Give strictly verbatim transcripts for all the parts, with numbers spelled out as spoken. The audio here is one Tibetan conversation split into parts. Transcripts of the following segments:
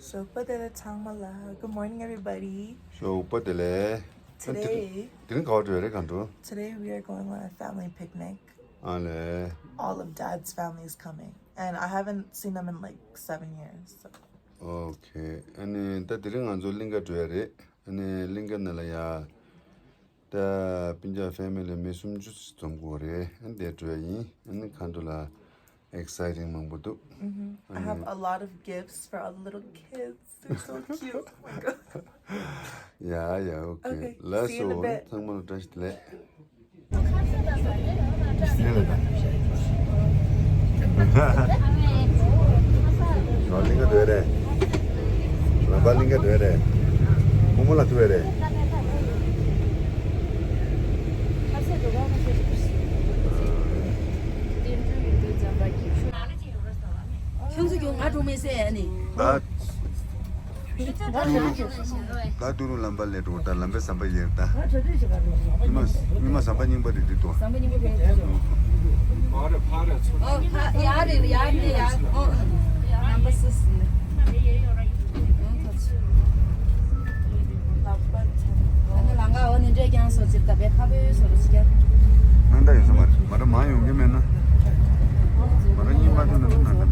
ཞོགས་པ་བདེ་ལེགས་ཚང་མ་ལ། Good morning, everybody. ཞོགས་པ་བདེ་ལེགས། Today དེ་རིང་ག་པར་འགྲོ་ཡ་རེད། གང་འགྲོ། Today we are going on a family picnic. ཨ་ལས། All of Dad's family is coming, and I haven't seen them in, like, seven years. So. Okay. ཨ་ནི་ད་དེ་རིང་ང་ཚོ་གླིང་ག་འགྲོ་ཡ་རེད། ཨ་ནི་གླིང་ག་ནང་ལ་ཡ། ད་སྤུན་ཀྱག་ཕེ་མི་ལི་མི་སུམ་ཅུ་འཛོམས་དགོས་རེད། ཨ་ནི་དེ་འགྲོ་ཡ་ཡིན། ཨ་ནི་གང་འགྲོ་ལ་exciting མང་པོ་འདུག་ཨ་ནི། I have a lot of gifts for all the little kids. They're so cute. Oh my God. Yeah, yeah, okay. Okay, see you in a bit. ལགས་སོ། ཚང་མ་ལ་བཀྲ་ཤིས་བདེ་ལེགས། གླིང་ག་འགྲོ་ཡ་རེད། ལམ་པ་གླིང་ག་འགྲོ་ཡ་རེད། ཁོ་མོ་ལ་ཐུག་ཡ་རེད། ཁྱོད་ཚོ་ཁྱོད་ང་གྲོགས་མེད་ཟེར་ཡ་ནི། ད། ད་ཏུ་རུ་ལམ་པ་ལས་འགྲོ་ད་ལམ་པའི་ཟམ་པ་ཡེར་ད། མི་མ་མི་མ་ཟམ་པ་རྙིང་པ་རེད་འདི་ཏོ། ཟམ་པ་རྙིང་པ་རེད་འདི་ཏོ། ཨོ་ཕ་ཡ་རེད་ཡ་རེད་ཡ། ཨོ་ལམ་པ་སུ་སི་ནི། ཨོ་ཐོབ་ཆི། ད་ནི་ལང་ག་འོ་ནི་འདྲས་ཀྱང་སོ་ཅིག་ད་བེ་ཁ་བེ་སོ་རུ་ཅིག་ཀྱང་། ནང་ད་ཡོད་ས་མ་རེད། མ་ད་མ་ཡོང་གི་མེད་ན། མ་ད་རྙིང་པ་ཐོན་ན་ནང་ད།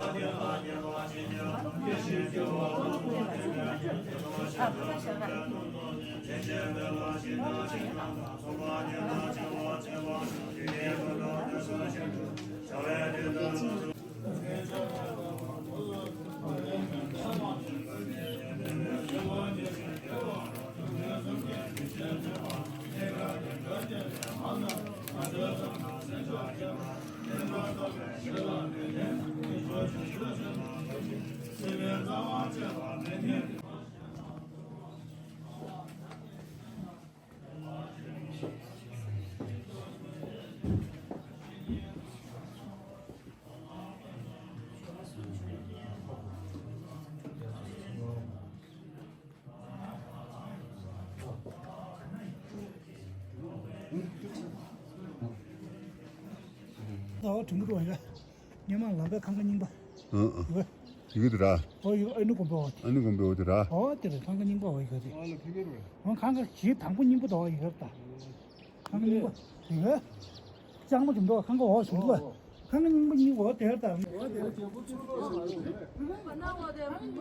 ད་འོ་དྲིན་པོ་འགྲོ་ཡ། སྔོན་མ་ལམ་པའི་ཁང་ཁ་རྙིང་པ། ཨ་ཨ། ཡོད། ཡོད་ར། ཨོ་ཡོད། ཨ་ནུ་དགོན་པ་འོ་དེ། ཨ་ནུ་དགོན་པའི་འོ་དེ་ར། ཨོ་དེ་རེད། ཁང་ཁ་རྙིང་པ་འོ་ཡོད་རེད། ཨོ་ཁང་ཁ་གཞི་དང་པོ་རྙིང་པ་དོ་ཡོད་རེད་ད། ཁང་ཁ་རྙིང་པ་ཡོད། ལྕང་མ་འཇོམས་འདུག་ཁང་ཁ་འོ་བྱུང་འདུག་ཁང་ཁ་རྙིང་པ་རྙིང་པ་འོ་དེ་རེད་ད། ཁང་ཁ་རྙིང་པ་དོ་ཁང་ཁ་རྙིང་པ་འོ་དེ་རེད། ཁང་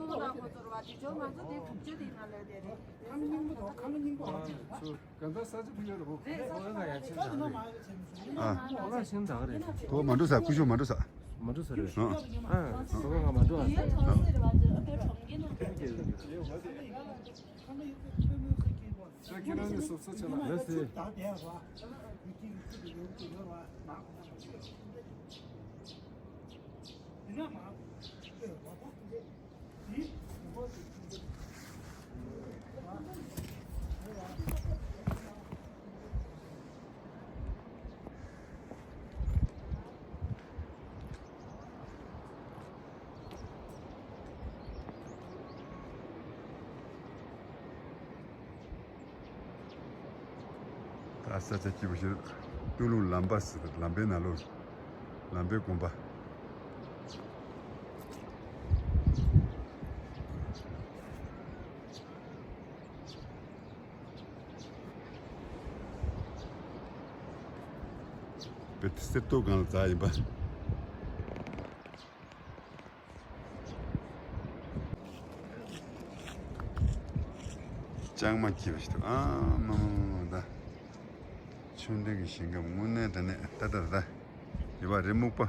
ཁ་རྙིང་པ་འོ་དེ་རེད། གང་ལྟར་ས་ཆ་ཕུལ་ཡོད་རེད་བོ། ཨོ་ང་ཡ་ཆེན་ད་རེད། ཨ། ཨོ་ང་ཆེན་ད་རེད། དོ་མ་འགྲོ་ས་ཀུ་ཤོ་མ་འགྲོ་ས། མ་འགྲོ་ས་རེད། ཨ། ཨ། དོ་ང་མ་འགྲོ་ཨ། ས་ཁྱེད་རང་གི་སོ་སོ་ཆེ་ལ་ལ་སེ། ད་ས་ཆ་སྐྱིད་པོ་ཞིག་ཏུ་ལུང་ལམ་པ་ཟེར། ལམ་པའི་ནང་ལོགས། ལམ་པའི་དགོན་པ། བེ་ཏི་སེར་ཏོ་སྒང་ལ་འཛེགས་ཡིན་པ། ལྕང་མ་སྐྱིད་པ་ཞིག་འདུག་ཨ་མ་མ་མ་མ་ད། ཆུ་འདི་གི་ཞིང་ཁམས་དངོས་གནས་དྲང་གནས་ད་ད་ད། ཡོད་པ་རི་སྨུག་པ།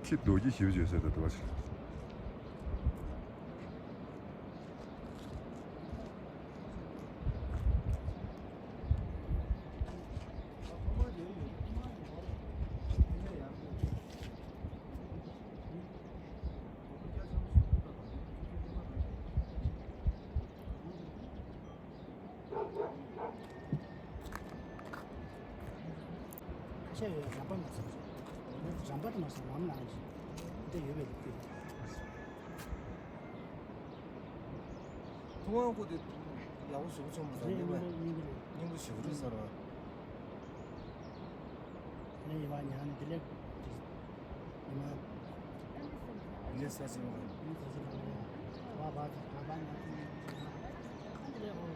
ཁྱི་རྡོ་རྗེ་ཞེ་པོ་བྱོས་ཟེར་ད་དུ་བ་ཞིག་ཁ་ཤས་ཡོད་རམ་པ་མ་ཟེར། རམ་པ་དེ་མ་ཟེར་ལམ་ནང་ཞིག་འདི་ཡོད་པའི་ལུགས་ཀྱི། ཁོང་ཁོ་དེ་ཡག་པོ་ཞེ་པོ་བྱུང་མ་སོང་། རེད། སྙིང་པོ་སྙིང་པོ་རེད། སྙིང་པོ་ཞེ་པོ་རེད་ཟེར་བ། ཁྱེད་ཡིན་པ་ཉག་ནས་དེ་ལས་ཉི་མ། ངས་ས་ཆེན་པོ་རེད། ངས་ས་ཆེན་པོ་རེད། བ་བ་ཚོ་ག་པ་ཉག་ཚོ་ཉག་ཚོ་དེ་ལས་ཁོ།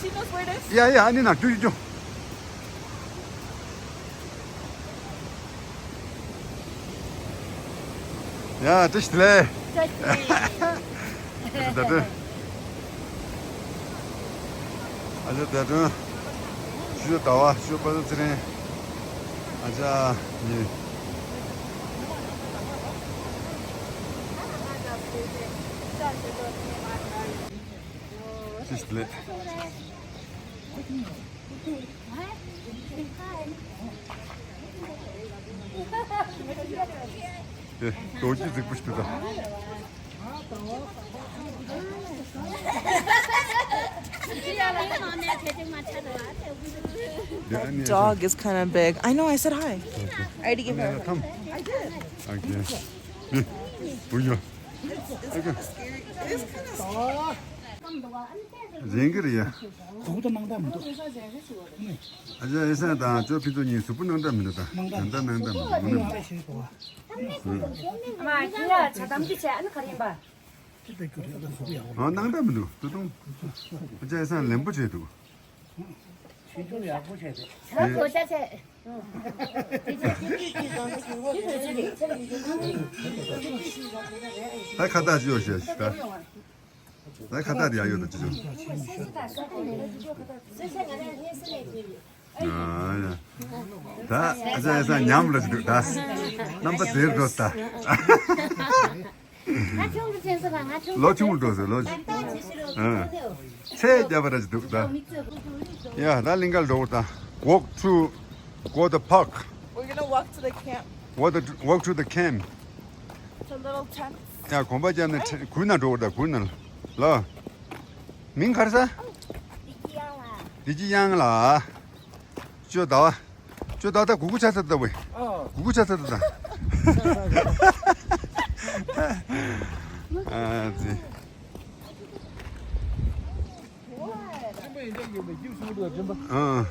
She knows where it is? Yeah, yeah, I need to do you. Yeah, just le. Just le. That's it. ཨ་ཅག་ད་དུང་ཞུ་ཟླ་བ་ཞུ་པ་ཚེ་རིང་། ཨ་ཅག་ཉི། ཅིས་ལེ། ཨེ། རྡོ་རྗེ་གཟིགས་པོ་ཞིག་ད། Dog is kind of big. I know, I said hi. I already gave her a hug. Come. I did. Okay. It's kind of scary. It's kind of scary. རེད་གི་རེད་ཡ། གོ་བ་ནང་ད་མི་འདུག་ཨ་ཅག་ཨེ་སན་དང་ཅོ་ཕི་ཚོ་གཉིས་གཟུགས་པོ་ནང་ད་མི་འདུག་ད་ནང་ད་ནང་ད་མི་འདུག་ཨ་མ་ཁྱི་ཡ་ཇ་དམ་གྱི་བྱས། ཨ་ནི་ག་རེ་ཡིན་པ། ཨ་ནང་ད་མི་འདུག་ད་དུང་ཨ་ཅག་ཨེ་སན་ལེན་པོ་བྱས་འདུག་ཆེ་ཆུང་ཡག་པོ་བྱས་ཏེ། ད་གོ་ཆ་ཆེ། ད་ཁ་བཏགས་ཅི་ཡོད་ཤེས་ཤིག་ད། ད་ཁ་བཏགས་དེ་ཡག་ཡོད་ད་ཅི་ཅོ། ཨ་ཡ། ད་ཨ་ཅག་ཨེ་སན་ཉམས་ལ་ཅི་འདུག་ད། རྣམ་པ་དེར་འགྲོ་ད། ང་ཆུང་དུ་ཅན་སོ་ལ་ང་ཆུང་ལོ་ཆུང་དུ་འགྲོ་ཟེར་ལོ། ཨ། ཚེ་རྒྱ་བ་ར་ཅི་འདུག་ད། ཡ་ད་གླིང་ག་འགྲོ་ད། Walk to, go the park. We're gonna walk to the camp. What the, walk to the camp. It's a little tent. ཡ་གོམ་པ་རྒྱབ་ནས་ཁྲི་གུར་ན་འགྲོ་ད་གུར་ན་ལ། མིང་ག་རེ་ཟ། བདེ་སྐྱིད་གཡང་ལ། ཅོ་ད་བ། ཅོ་ད་ད་གུ་གུ་ཆ་ཚ་ད་བས། གུ་གུ་ཆ་ཚ་ད་ད། ཨ་ཙི། ཨ།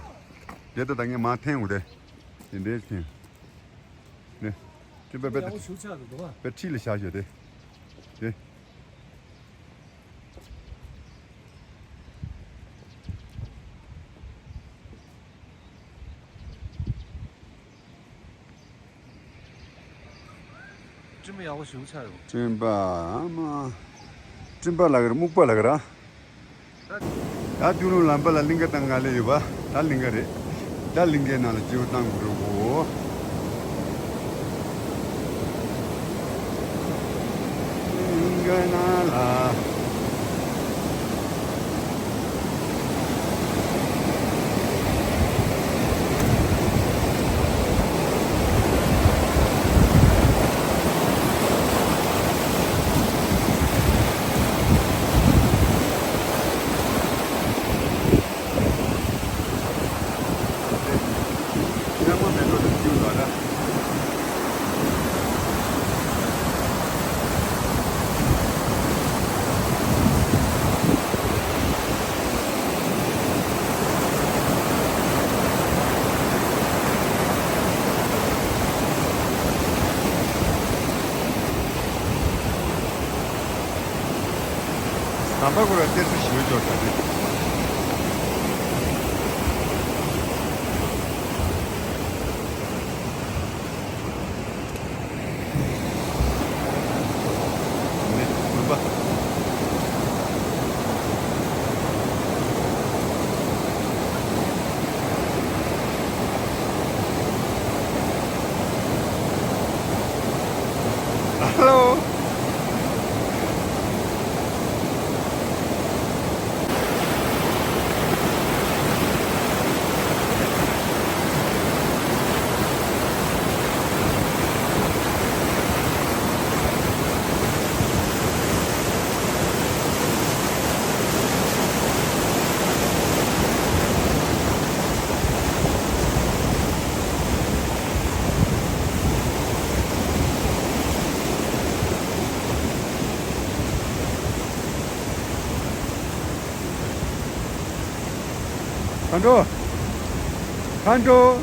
དེ་ད་ད་ངས་མ་འཐེན་འུ་དེ། དེ་འདྲའི་འཐེན། ནི། ཅི་པེ་པེ་ད། ཡག་པོ་ཞིག་ཆགས་འདུག་པ། པེ་ཁྲི་ལ་བཞག་ཞོ་དེ། དེ། སྤྲིན་པ་ཡག་པོ་ཞིག་ཆགས་ཡོད། སྤྲིན་པ་ཨ་མ། སྤྲིན་པ་ལ་གི་ར་སྨུག་པ་ལ་གི་ར། ད་དུ་རུང་ལམ་པ་ལ་གླིང་ག་དང་ང་ལེ་ཡོད་པ། ད་གླིང་ག་རེད། ད་གླིང་གའི་ནང་ལ་སྐྱེ་བོ་བཏང་དགོས་རེད་གོ། གླིང་གའི་ནང་ལ། ཟམ་པ་ཁོ་ར་གཏེར་སུ་ཞིག་འཇོག་ད་རེད། ནི་མུན་པ། Hello. འགྲོ། མཁའ་འགྲོ།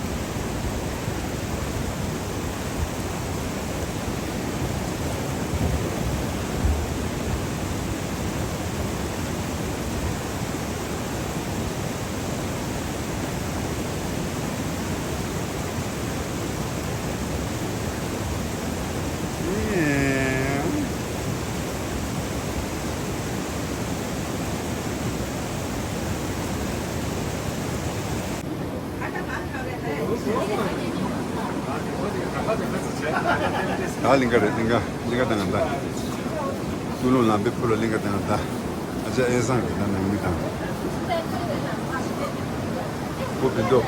ད་གླིང་ག་རེད། གླིང་ག་གླིང་ག་དང་ད། སྟོད་ལུང་ལམ་པའི་ཕུ་ལ་གླིང་ག་དང་ད། ཨ་ཅག་ཨེ་བཟང་གི་ད་ནང་མི་དང་། ཁོ་བིན་དོ།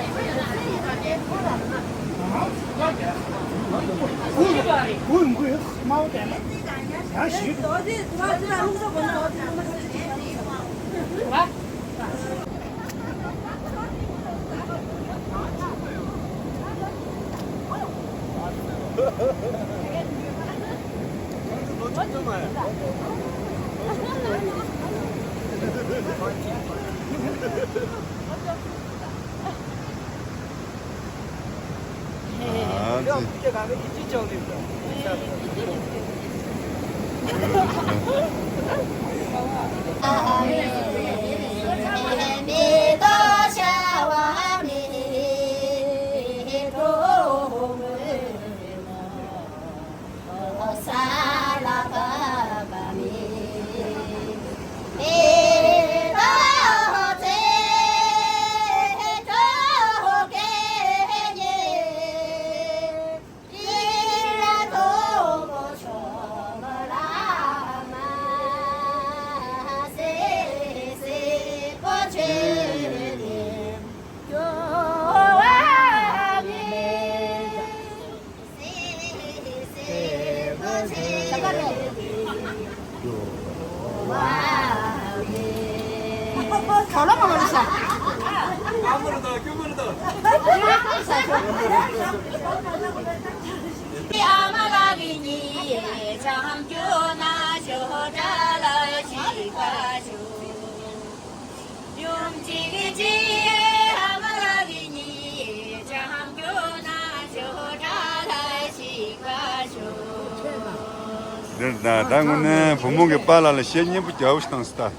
འདིར་ད་ད་དངོས་གནས་བུ་མོ་གི་པཱ་ལགས་ལ་གཞས་སྙན་པོ་རྒྱག་པོ་ཞིག་བཏང་སྲིད་ད།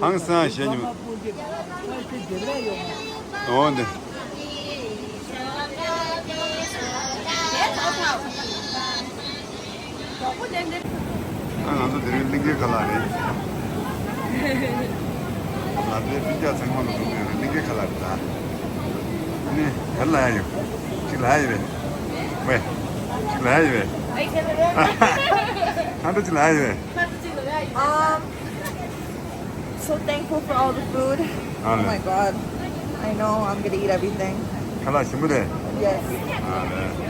ཧང་སང་གཞས་སྙན་པོ། འོ་འདི། ཨ་ང་ཚོ་དེ་རིང་གླིང་གའི་ཁ་ལག་རེད། ང་ཚོའི་སྤུན་ཀྱག་ཚང་མ་ལ་འགྲོ་གི་ཡོད་རེད། གླིང་གའི་ཁ་ལག་རེད་ད། ནི་ག་རེ་ལབ་ཡ་ཡོད། ཅིག་ལབ་ཡ་ཡོད་རེད། ཝེ། ཅིག་ལབ་ཡ་ཡོད་རེད། ཁ་འདྲ་ཅིག་ལབ་ཡ་ཡོད་རེད། Um, so thankful for all the food. Oh my God. I know I'm gonna eat everything. ཁ་ལག་ཞིམ་པོ་རེད། Yes.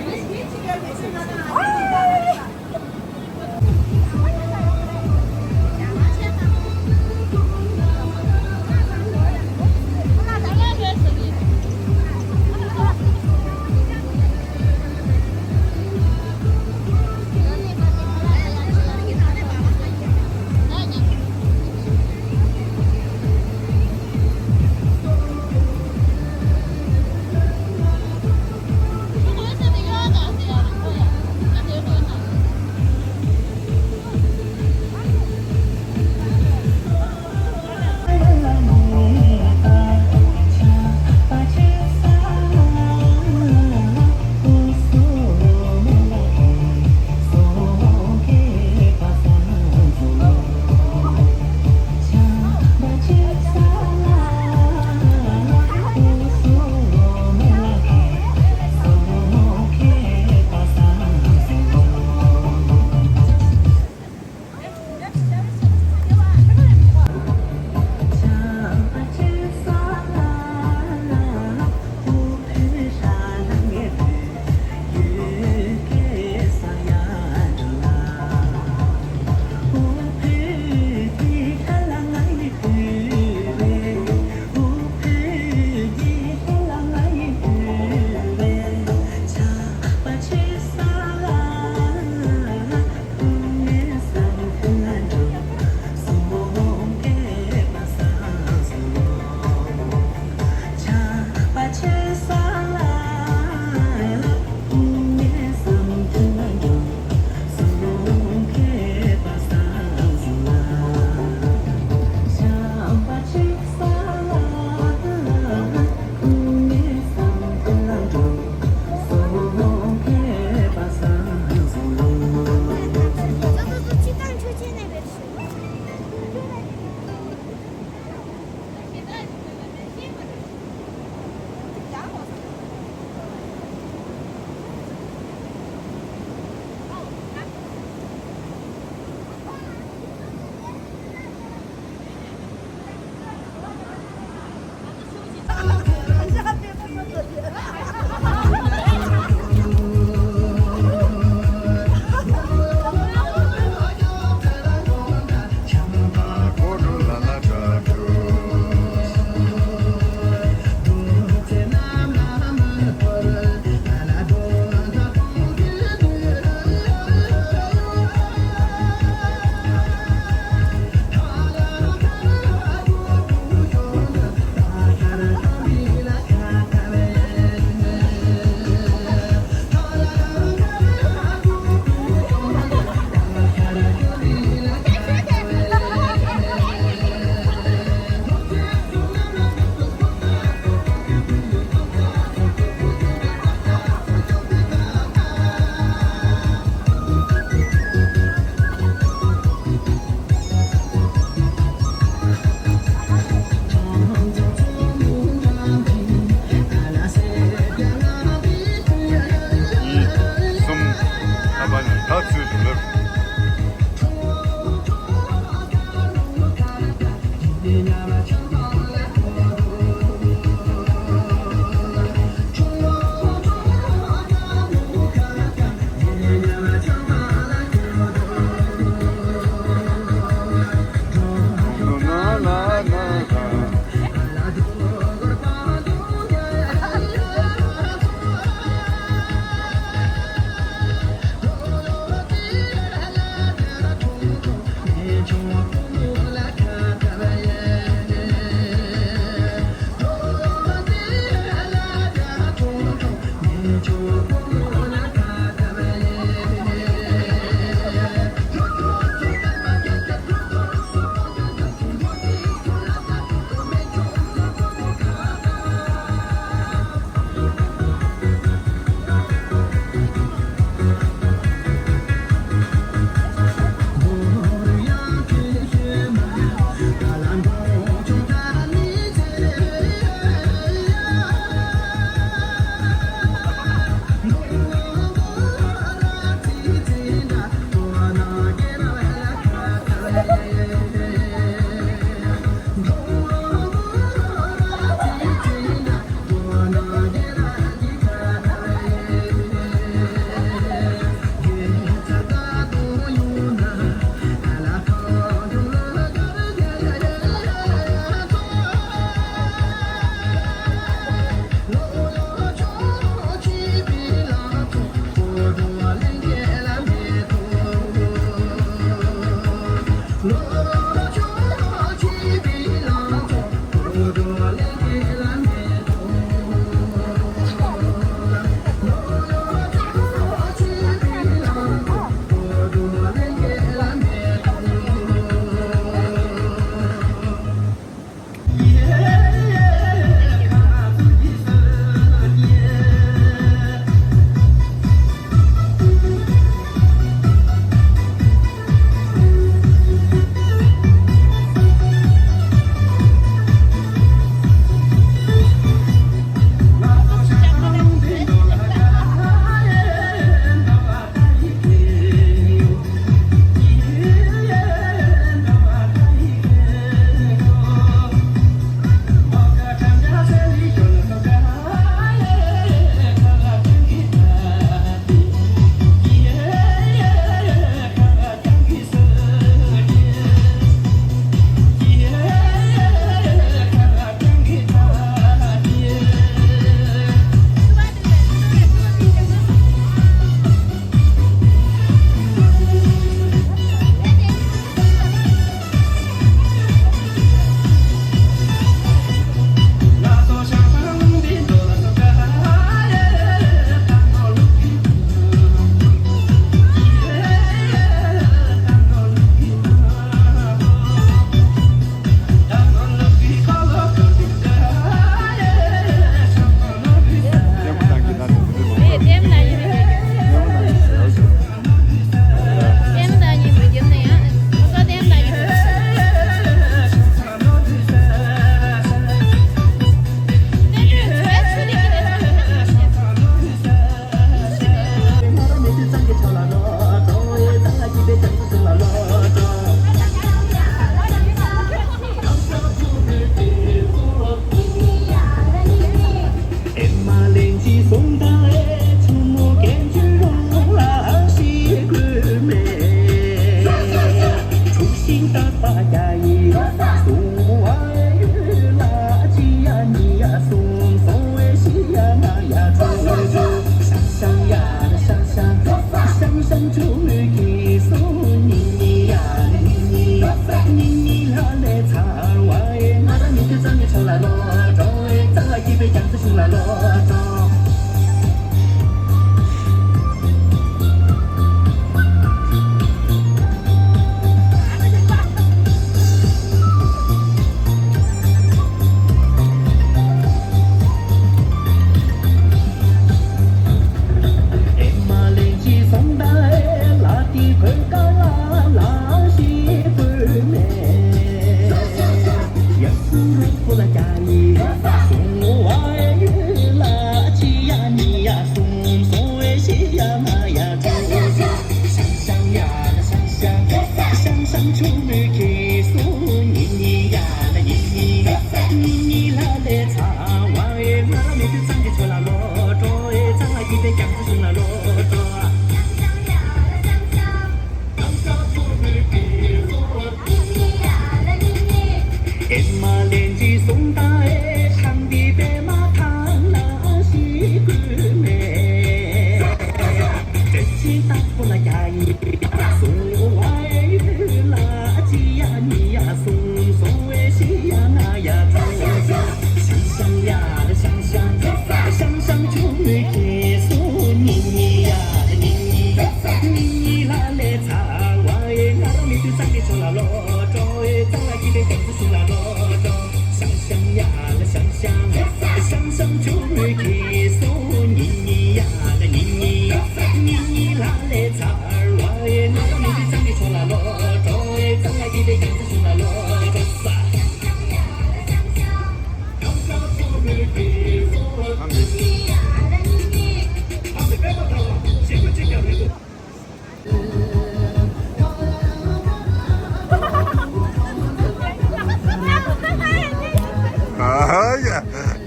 ཨ་ཡ།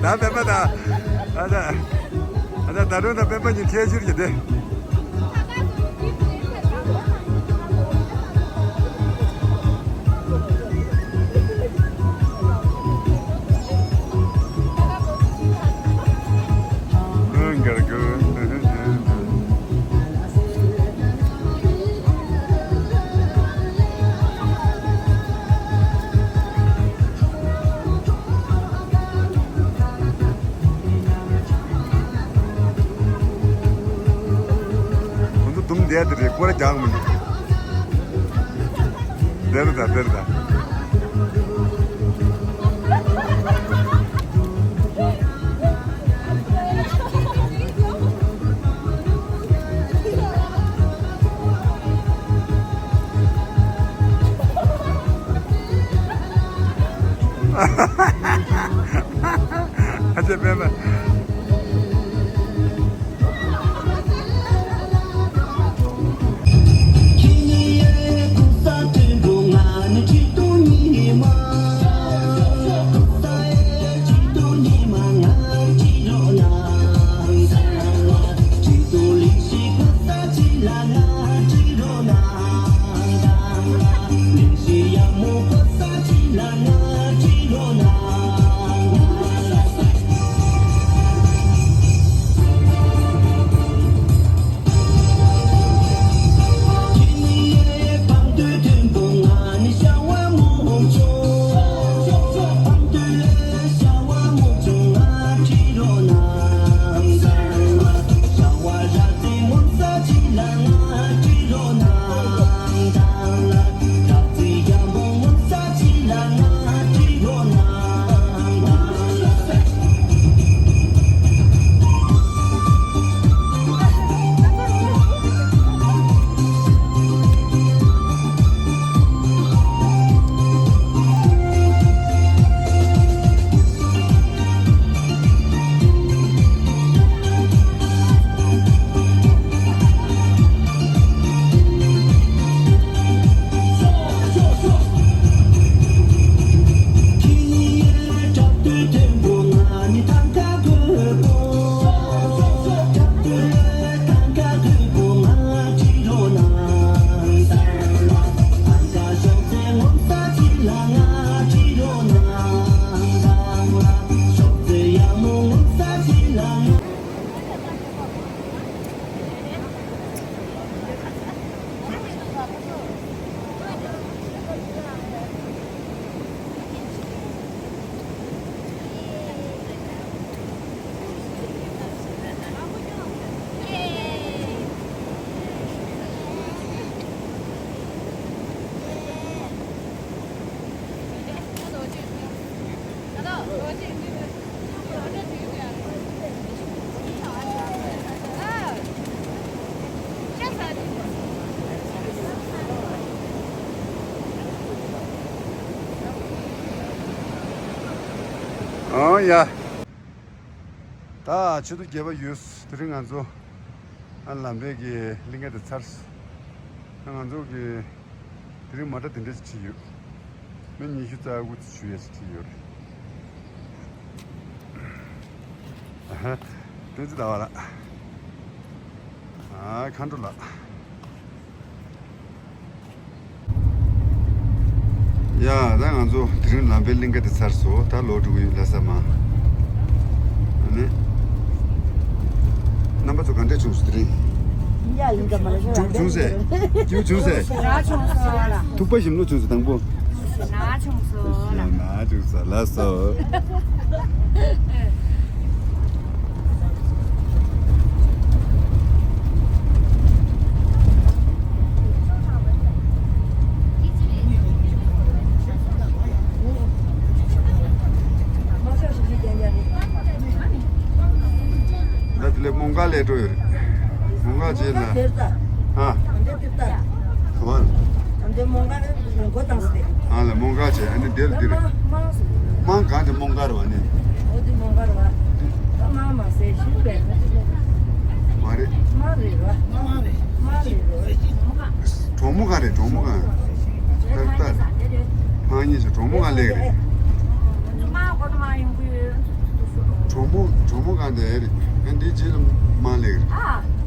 ད་སྤེན་པ་དང་། ཨ་ད། ཨ་ད་ད་རུང་ད་སྤེན་པ་གཉིས་ཁྱད་ཆོས་ཀྱི་དེ། ཁོ་ཚོ་དུམ་བསྡད་དེ་རེད། སྐོར་ར་རྒྱག་མི་འདུག་འདིར་ད་འདིར་ད། ཨ་ཅེ་སྤེན་པ། ཨོ་ཡ། ད་ཆུ་ཚོད་བརྒྱད་པ་ཡོད། དེ་རིང་ང་ཚོ་ཨ་ལམ་བེ་གི་གླིང་ག་དེ་ཚར་སོང་། ང་ཚོ་གི་དེ་རིང་མ་ཊ་དེ་འདྲ་ཞིག་ཁྲིད་ཡོད། མི་ཉི་ཤུ་རྩ་དགུ་ཞུ་ཡས་ཞིག་ཁྲིད་ཡོད་རེད། ཨ་ཧ། བསྟན་འཛིན་ཟླ་བ་ལགས། ཨ་མཁའ་འགྲོ་ལགས། ཡ། ད་ང་ཚོ་དེ་རིང་ལམ་བེ་གླིང་ག་དེ་ཚར་སོང་། ད་ལོག་འགྲོ་གི་ཡིན། ལྷ་ས་མ། ཨ་ནི། རྣམ་པ་ཚོ་ག་འདྲས་བྱུང་སོང་དེ་རིང་། ཡ་ཡིན་ག་མ་རེད། སྐྱིད་པོ་བྱུང་ཟེར། སྐྱིད་པོ་བྱུང་ཟེར། ན་ཆུང་སོང་ལ། ཐུག་པ་ཞིམ་ལོ་བྱུང་ཟེར་དང་པོ། ན་ཆུང་སོང་ལ། ན་ཆུང་སོང་ལ་སོ། དེ་ལས་མོང་སྒར་སླེབས་འགྲོ་ཡོད་རེད། མོང་སྒར་བྱས་ལ། ཨ། ཨ་ལ། མོང་སྒར་བྱས་ཨ་ནི་དེ་ལ་འདི་རེད། མང་གང་དེ་མོང་སྒར་བ་ནི། མ་རེད། གྲོ་མོ་གང་རེད། གྲོ་མོ་གང་། ཏར་ཏར། ཕང་གཉིས་ཀྱི་གྲོ་མོ་གང་སླེབས་རེད། གྲོ་མོ་གྲོ་མོ་གང་དེ་རེད། ཨ་འདི་རྗེས་ལ་མ་སླེབས་རེད།